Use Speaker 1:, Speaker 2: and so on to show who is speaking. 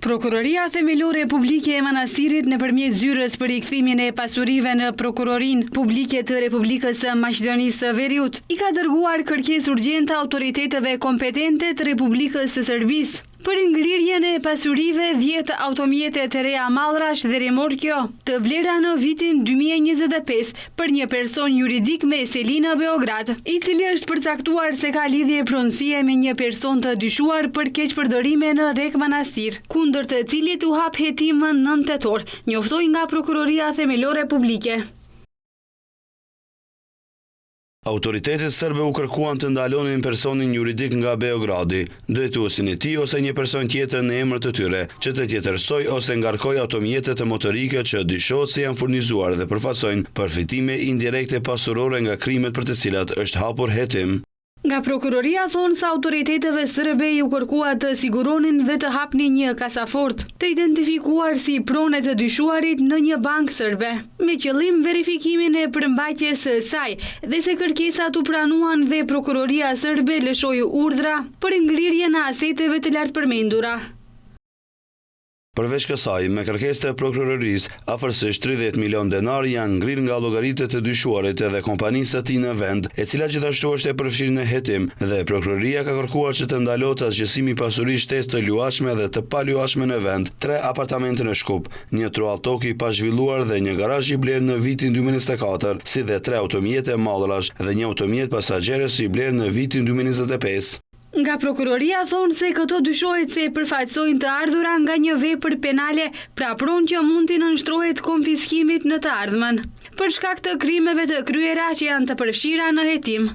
Speaker 1: Prokuroria Themelore Publike e Manastirit nëpërmjet Zyrës për Rikthimin e Pasurive në Prokurorinë Publike të Republikës së Maqedonisë së Veriut i ka dërguar kërkesë urgjente autoriteteve kompetente të Republikës së Serbisë për ngrirjen e pasurive dhjetë automjete të reja mallrash dhe rimorkio të blera në vitin 2025 për një person juridik me seli në Beograd, i cili është përcaktuar se ka lidhje pronësie me një person të dyshuar për keqpërdorime në Rekë Manastir, kundër të cilit u hap hetim më 9 tetor, njoftoi nga Prokuroria Themelore Publike.
Speaker 2: Autoritetet serbe u kërkuan të ndalonin personin juridik nga Beogradi, drejtuesin e tij ose një person tjetër në emër të tyre, që të tjetërsojë ose ngarkojë automjete të motorike që dyshohet se janë furnizuar dhe përfaqësojnë përfitime indirekte pasurore nga krimet për të cilat është hapur hetim.
Speaker 1: Nga prokuroria thonë se autoriteteve serbe iu kërkua të siguronin dhe të hapnin një kasafortë, të identifikuar si pronë e të dyshuarit në një bankë serbe, me qëllim verifikimin e përmbajtjes së saj dhe se kërkesat u pranuan dhe prokuroria serbe lëshoi urdhra për ngrirjen e aseteve të lartpërmendura.
Speaker 2: Përveç kësaj, me kërkesë të prokurorisë, afërsisht 30 milionë denarë janë ngrirë nga llogaritë e të dyshuarit dhe kompanisë së tij në vend, e cila gjithashtu është e përfshirë në hetim, dhe prokuroria ka kërkuar që të ndalohet asgjësimi i pasurisë shtesë të luajtshme dhe të paluajtshme në vend, tre apartamente në Shkup, një truall toke i pazhvilluar dhe një garazh i blerë në vitin 2024, si dhe tre automjete mallrash dhe një automjet pasagjerësh i blerë në vitin 2025.
Speaker 1: Nga prokuroria thonë se këto dyshohet se përfaqësojnë të ardhura nga një vepër penale, pra pronë që mund t'i nënshtrohet konfiskimit në të ardhmen, për shkak të krimeve të kryera që janë të përfshira në hetim.